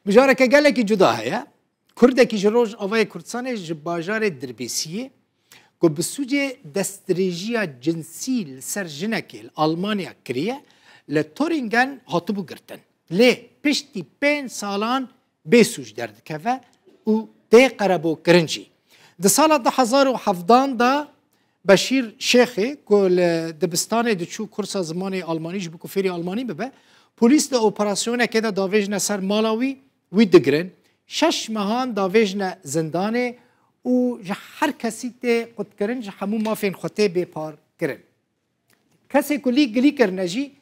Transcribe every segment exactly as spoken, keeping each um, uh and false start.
Mijareke gelekî cuda heye. Kurdekî ji Rojavayê Kurdistanê ji bajarê Dirbêsiyê ku bi sûcê destdirêjiya cinsî li ser jinekê li Almanya kiriye, li Thüringen hatibû girtin. Lê piştî pênc salan bê sûc derdikeve û tê qerebûkirin jî. Di sala du hezar û hevdan de Beşîr Şêxê ku li dibistanê diçû kursa zimanê almanî ji bo ku fêrî almanî bibe, polîs di operasyonekê de davêjine ser mala wî, wî digirin. Şeş mehan davêjine zindanê û ji her kesî tê qutkirin, ji hemû mafên xwe tê bêparkirin. Kesê ku lî gilî kirine jî,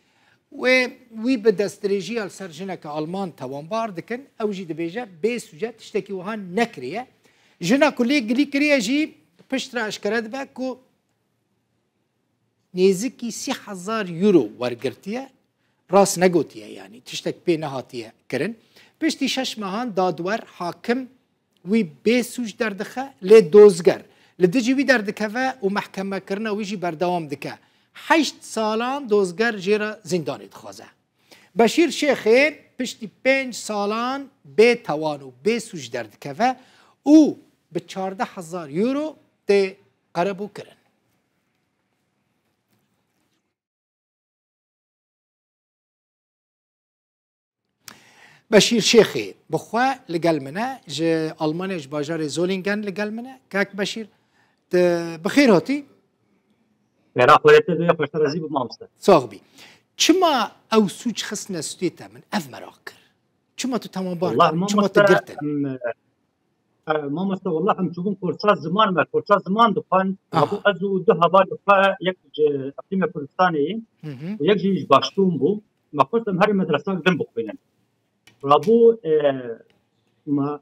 wê wî bi destdirêjiya li ser jineke Alman tewanbar dikin, ew jî dibêje, bê sûc e, tiştekî wiha nekiriye. Jina ku lê gilî kiriye jî piştre eşkere dibe ku nêzikî sî hezar euro wergirtiye, rast negotiye, yanî tiştek pê nehatiye kirin. Piştî şeş mehan dadwer, hakim wî bê sûc derdixe, lê dozger li dijî wî derdikeve û mehkemekirina wî jî berdewam dike. Heşt salan dozger jê re zîndanê dixwaze. Beşîr Şêxê piştî pênc salan bê tawan û bê sûc derdikeve û bi çardeh hezar euro tê qerebûkirin. Beşîr Şêxê bi xwe li gel min e, ji Almanya, ji bajarê Solingen li gel min e. Kak Beşîr, tu bi xêr hatî. Bera xwe te be xweştir ezî bi mamoste. Sax bî. Çima ew sûc xistine stûyê te, min ev merak kir. Çima tu tewanbar kirin? Çima tu girtin? E, mamoste, wallah em çûbûn kursa ziman me, kursa ziman dixwend. Aha. Rabû ez û du hevalê xwe, yek ji Eqlîmê Kurdistanê yî Hı hı. û yek jî ji Baştûn bû. Me xwest em herî medresa din bixwînin. Rabû, e, ma,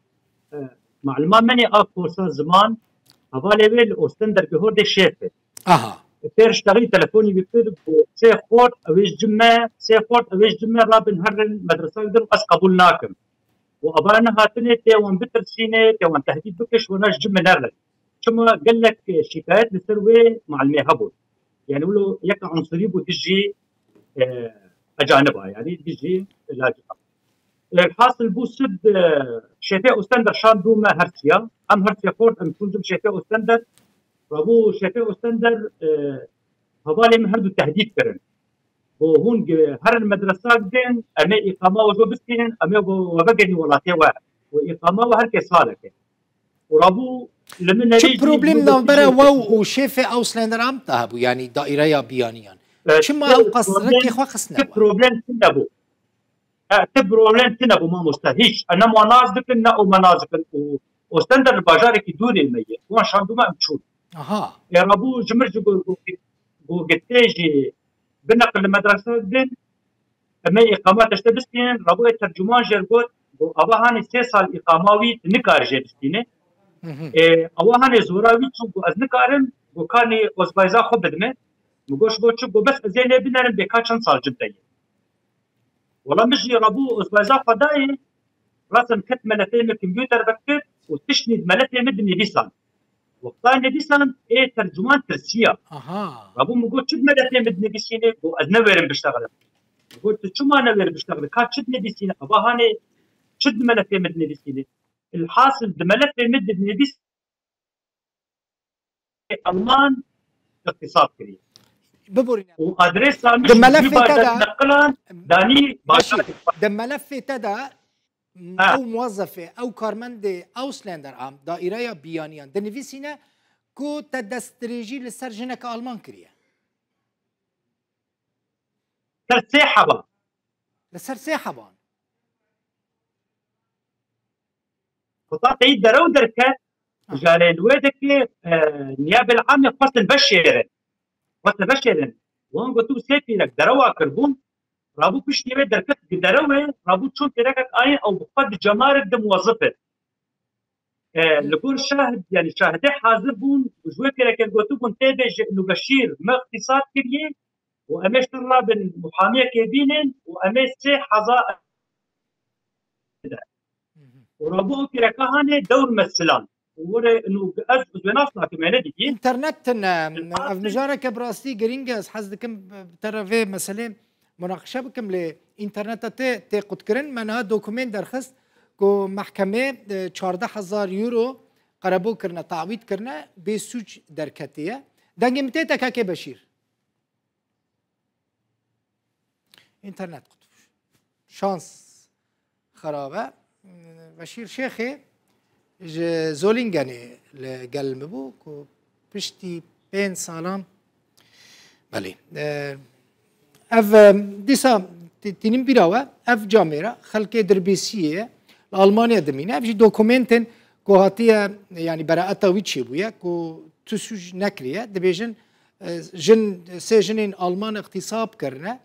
e, malima menê a kursa ziman, hevalê wê li Ostender Behordê şêf e. Aha. Pêr şterî telefonî wî kir, got, sê xort, ew ê ji cim me, sê xort, ew ê ji cim me rabin herin medresa din, ez qebûl nakim. û ava nehatine tê wan bitirsîne, tê wan tehdît bike, ji wana ji cim me nerin. Çima gelek şîkayet li ser wê malimê hebûn. Yani wilo yek unsurî bû dijî, e, ecaniba, yani dijî laciba. E, hasil bû sib, e, şêfê Ostender şand bû me hersiya. Em hersiya xort, em çûn cim şêfê Ostender. Rabû şêfê Ostender, e, hevalê min her du tehdît kirin. Bo hûn gi-, herin medresa din, em ê îqama we ji we bistînin, em ê we, we vegerîn welatê we. Û îqama we her kes salek e. Û rabû li min Çi nerê jî problem navbera we û şêfê Ausländeramt de hebû, yanî daîreya biyaniyan? E, Çima ew qas problem, rikê xwe xistine çi we? Problem tune bû. E, ti problem tune bû mamoste. Hiç. E, ne me nas dikin, ne ew me nas dikin. Û Ostender li bajarekî dûrê me ye. Wan şandû me em çûn. Aha. E, rabû ji mir ji go, go, go gitê jî bineqil li medresa din. Em ê îqama teşte bistînin. Rabû ê tercûman jê re got, go ava hanê sê sal îqama wî tu nikare jê bistîne. Hı hı. E, ava hanê zora wî çû, go ez nikarim, go kanê ozbayza xwe bidime. Min got, ji bo çi? Go bes ez ê lê binerim, bê ka çend sal cim te ye. Wela min jî rabû ozbayza xwe dayê, rasen ket meletê min kompûter vekir û tiştnî di meletê min dinivîsan. Wexta nivîsan ê tercûman tirsiya. Aha. Rabû min got, çi di meletê min dinivîsînê? Got, ez newêrim biştexilim. Got, tu çima newêrim biştexilim? Ka çi dinivîsînê? Ava hanê çi di meletê min dinivîsînê? Ilhasil di meletê min dinivîs Alman îqtîsad kiriye. Biborîne. Û adresa min Di ji melefê te bajar de, neqilan danî Beşîr, bajar. di melefê te de Ha. ew muwezefê, ew karmendê Ausländeramt, daîreya biyaniyan, dinivîsîne ku te destdirêjî li ser jineke Alman kiriye. Ser sê heba. Li ser sê heban. Xweta teyî derew derket, Ah. ji alê li wê dikê, e, niyabê li amê xwestin veşêrin. Xwestin veşêrin. Wan gotibû sê pîrek derewa kirbûn, rabû piştî wê derket gi derewê, rabû çûn pîrekek anîn ew bi xwe di cemarek de muwezif e. E, li gor şahid, yani şahidê hazir bûn, ji wê pîrekê gotibûn, tê bêje Îbnû Beşîr me îqtîsad kiriye û em ê ji te rabin muhamiyekê bînin û em ê sê heza Hı hı. û rabû ew pîreka hanê dewr me silan. Û were û ez, ez wê nas nakim, me nedîtiye. Înternet tune, Li ev mijareke bi rastî girîng e, ez hez dikim bi te re vê meselê munaqeşe bikim, lê înterneta te tê qutkirin, me niha dokumên derxist ku mehkemê, e, çardeh hezar euro qerebû kirine, ta'wîd kirine, bê sûc derketiye. Dengê min tê T K K Beşîr? Înternet qutibû. Şans xerab e. Beşîr Şêxê ji Zolingenê li gel min bû ku piştî pênc salan, belê. E, ev, e, dîsa tî-, tînin bîra we, ev camêra xelkê Dirbêsiyê ye. Li Almanya dimîne. Ev jî dokumentên ku hatiye, yanî beraeta wî çêbûye, ku tu sûc nekiriye. Dibêjin, e, jin, sê jinên Alman îxtîsab kirine.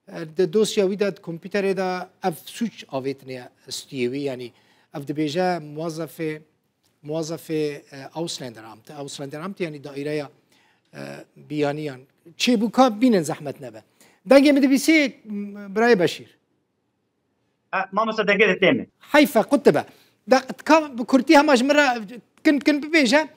E, di dosya wî de, di kompîterê de ev sûc avêtine stûyê wî, yanî ev dibêje muwazefê, muwazefê, e, Ausländeramtê, Ausländeramtê yanî daîreya, e, biyaniyan. Çêbûka bînin zehmet nebe. Dengê min dibîsî, m-, birayê Beşîr. E, mamoste dengê de tê min. Heyf e, qut dibe. De, ka bi kurtî hema ji min re kin, kin bibêje,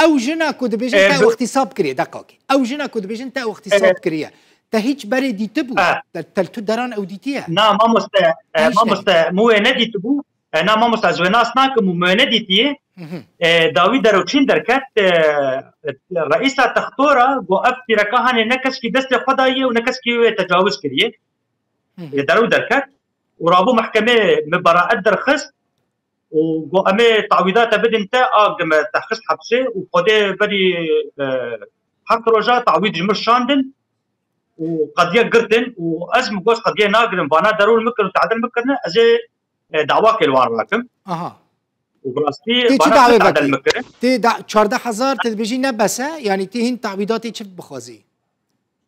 ew jina ku dibêjin E, te bi- îxtîsab kiriye, deqakê. Ew jina ku dibêjin te îxtîsab E, kiriye. Te hiç berê dîtibû? E. Te, te li tu deran ew dîtiye? Na, mamoste, e, Te hiç mamoste, min wê nedîtibû. E, na, mamoste, ez wê nas nakim û min wê nedîtiye. Hı hı. E, dawî deroçîn derket, e, reîsa textora got, ev tîreka hanê ne keskî destê xwe daye û ne keskî wê tecawuz kiriye. Hı hı. Li derew derket û rabû mehkemê, min beraet derxist û got, em ê ta'wîda te bidin te, a, me te xist hepsê û Xwedê berî, e, heft roja ta'wîd ji min şandin û qediye girtin û ez min got, qediye nagirin, vana derûn min kirin û tadil min kirine, ez ê, e, dawakê li wan rakim. Aha. Û bi rastî Tê çi bana dawê xwe tadil vekî? Min kirin. Tê da-, çardeh hezar, tu dibêjî ne bes e, yanî tê hîn ta'wîdatê çi bixwazî?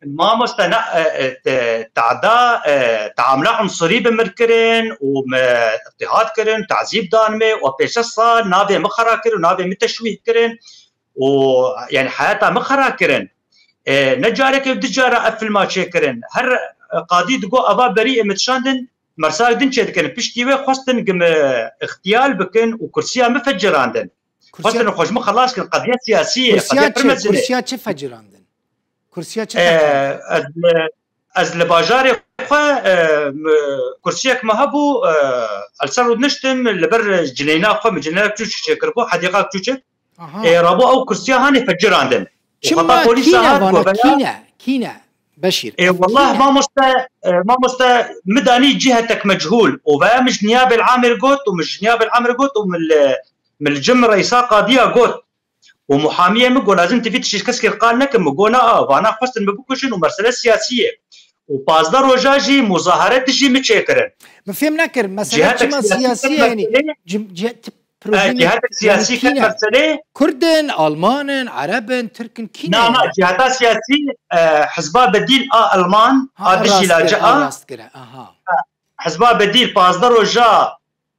Mamoste, ne, e, e, te-, tada, e, teamula unsurî bi min kirin û me îtîhat kirin, tazîb dan me û pêşe sal navê min xera kir û navê min teşwîh kirin û, yani, heyata min xera kirin. E, ne careke du cara ev filma çêkirin. Her, e, qadî digo eva berî ê min dişandin, mersalek din çêdikirin. Piştî wê xwestin gi min îxtiyal bikin û kursiya min fecirandin. Kursiya Xwestin xwe ji min xelas kin. Qediya siyasî ye, Kursiya qediya pir çi? Mezin e. Kursiya çi fecirandin? Kursiya çi E, teqandin? ez, ez li bajarê xwe, e, m-, kursiyek me hebû, e, ez li ser rû diniştim, li ber cineyna xwe, min cineyna çûçik çêkiribû, hedîqa çûçik. Aha. E, rabû ew kursiya hanê fecirandin. Û Çima heta polîsa kîne hat vana, got, veya kîne? Kîne? Beşîr, Ê, ev wallah kîne? mamoste, e, mamoste, min danî cihetek mechûl. Û veya min ji Niyabê li Amêr got û min ji Niyabê li Amêr got û min li, min li cem reîsa qadiya got. Û muhamiyê min got, lazim tu vî tiştî ji keskê re qal nekin. Min got, na, a, vana xwestin min bikujin û mesele siyasî ye. Û pazdeh roja jî muzahare dijî min çêkirin. Min fêm nekir, mesele Cihetek çima siyasî siyasî ye, yanî meselê, cim-, cihe-, ti-, e, problemê, cihetek yanî siyasî kî ne? Meselê. Kurd in, Alman in, Ereb in, Tirk in, kî ne Na, na, yanî? Ciheta siyasî, e, Hizba Bedîl a Alman, Ha, a dijî rast kir, lace ha, a. Rast kir, aha. Hizba Bedîl pazdeh roja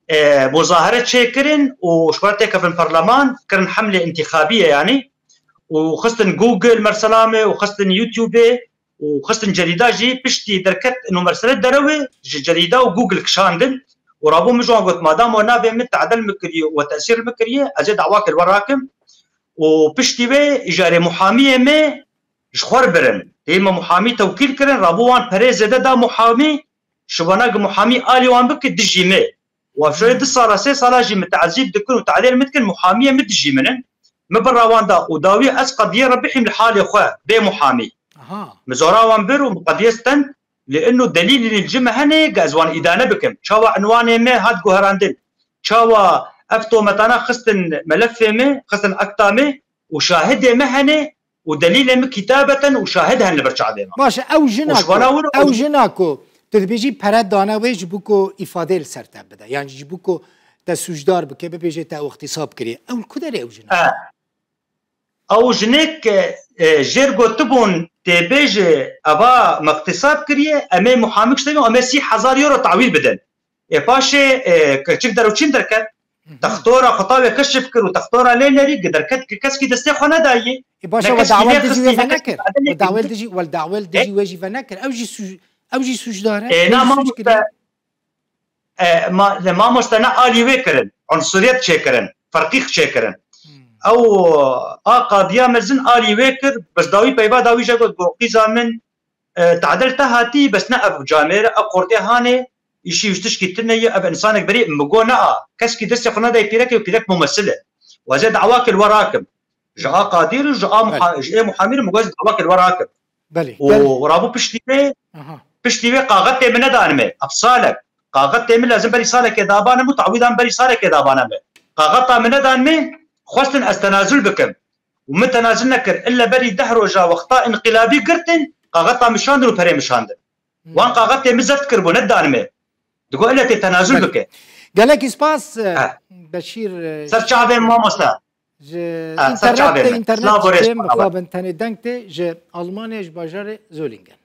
e, muzahare çêkirin û ji xwe re têkevin parleman, kirin hemlê întîxabî ye yanî. Û xistin Google mersela me û xistin YouTube û xistin cerîda jî piştî derket ino mersele derewê ji cerîda û Google kişandin. Û rabû min ji wan got, madam we navê min tadil min kiriye û we tesîr min kiriye, ez ê dawakê li we rakim. Û piştî wê îjarê muhamiyê me ji xwe re birin. Tê me muhamî tewkîl kirin, rabû wan perê zêde da muhamî, şibana gi muhamî alî wan bike dijî me. Û ev şoyê du sala, sê sala jî min teezîb dikin û tehdêr min dikin, muhamiyê min dijî min in. Min bira wan da û dawî ez qediyê re bihîm li halê xwe, bê muhamî. Aha. Min zora wan bir û min qediyê stend, li ino delîlên li cim hene, ge ez wan îdane bikim. Çawa unwanê me hat guherandin? Çawa ev tometana xistin melefê me, xistin akta me û şahidê me hene, û delîlê min kitabeten û şahid hen li vir çavê me. Baş e, ew jina Û ji ku, vana wir ew û jina ku tu dibêjî pere dane wê ji bo ku îfadeyê li ser te bide, yan jî ji bo ku te sûcdar bike, bibêje te ew îxtîsab kiriye. Ew li ku derê ew jina? E, ew jinê ke, e, jêr gotibûn tê bêje eva me îxtîsab kiriye, em ê muhamik ştevin, em ê sî hezar euro tahwîl bidin. Ê paşê, e, keçik deroçîn derket. Hı hı. Textora xwe tawê keşif kir û textora lê nerî gi derket, gi keskî destê xwe nedayî. Ê, baş e, ne we keskî dawel lê dijî wê xistî, ne venekir. We dawel dijî, we dawel dijî wê jî venekir. Ew jî sûc-, ew jî sûcdar e. Ê, na mamoste, e, ma-, ne mamoste ne alî wê kirin. Unsuriyet çêkirin. Ferqîx çêkirin. Hmm. Ew a qadiya mezin alî wê kir, bes dawî peyva dawî jê got, got, qîza min, e, tadil te hatî, bes ne ev camêr e, ev qortê hanê, Îşî wî tişkî tune ye, ev însanek berî min got, na, keskî destê xwe nedayê pîrekê û pîrek mumesil e. Wazê dawakê li we rakim. Ji a Qadîr û ji a muha-, ji ê muhamîr min got, dawakê li we rakim. Belê. Û rabû piştî vê, piştî vê qaxetê min nedan me. Ev salek. Qaxetê min lazim berî salekê dabanim û tawîdan berî salekê dabana me. Qaxeta min nedan me, xwestin ez tenazul bikim. Û min tenazul nekir. Illa berî deh roja wexta înqilabî girtin, qaxeta min şandin û perê min şandin. Wan qaxetê min zeft kiribû, nedan me. Digo illa tê tenazul bike. Gelekî spas, e, Beşîr, e, Ser çavên mamoste. Ji internet, internet çê mixabin tenê deng tê, ji Almanya, ji bajarê Zolingen.